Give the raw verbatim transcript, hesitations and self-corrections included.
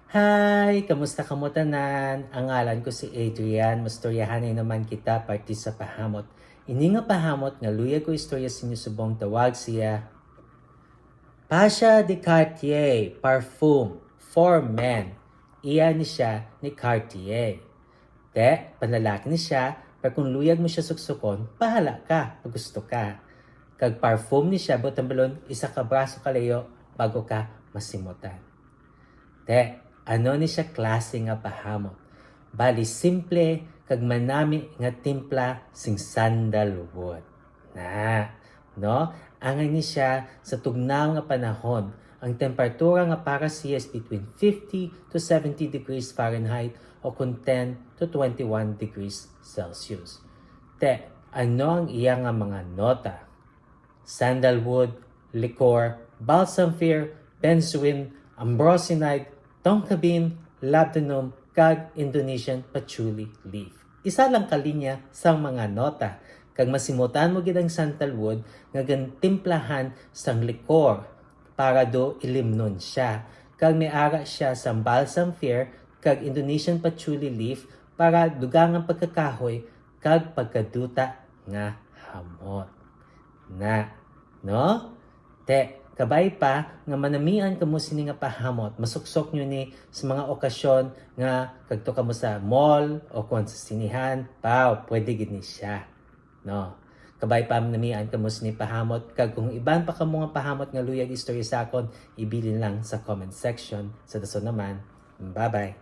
Hi! Kamusta kamo tanan? Ang ngalan ko si Adrian. Mastoryahanay naman kita, parte sa pahamot. Ini nga pahamot nga luyag ko istorya sa inyo subong tawag siya Pasha de Cartier Parfum for Men. Iya ni siya ni Cartier. Te, panlalaki ni siya, pero kung luyag mo siya suksukon, bahala ka, pag gusto ka. Kag parfum ni siya, buot silingon, isa ka braso kalayo bago ka masimutan. Te, ano ni siya klase nga pahamot? Bali, simple kag manami nga timpla sing sandalwood. Na, no? Angay ni siya sa tugnaw nga panahon. Ang temperatura nga para siya is between fifty to seventy degrees Fahrenheit o kung ten to twenty-one degrees Celsius. Te, ano ang iya nga mga nota? Sandalwood, liquor, balsam fir, benzoin, ambrosinide, tonka bean, labdanum, kag Indonesian patchouli leaf. Isa lang ka linya sang mga nota, kag masimutan mo gid ang sandalwood nga gintimplahan sang likor para do ilimnon siya, kag may ara siya sang balsam fir kag Indonesian patchouli leaf para dugang ang pagkakahoy kag pagkaduta nga hamot. Na, no? Te, kabay pa nga manamian kamo sini nga pahamot, masuksok nyo ni sa mga okasyon nga kagto kamo sa mall o kung sa sinihan, paw, pwede gid ni siya. No? Kabay pa manamian kamo sini pahamot, kag kung iban pa kamo nga pahamot nga luyag istorya sa akon, ibilin lang sa comment section. Sa dason naman, bye-bye.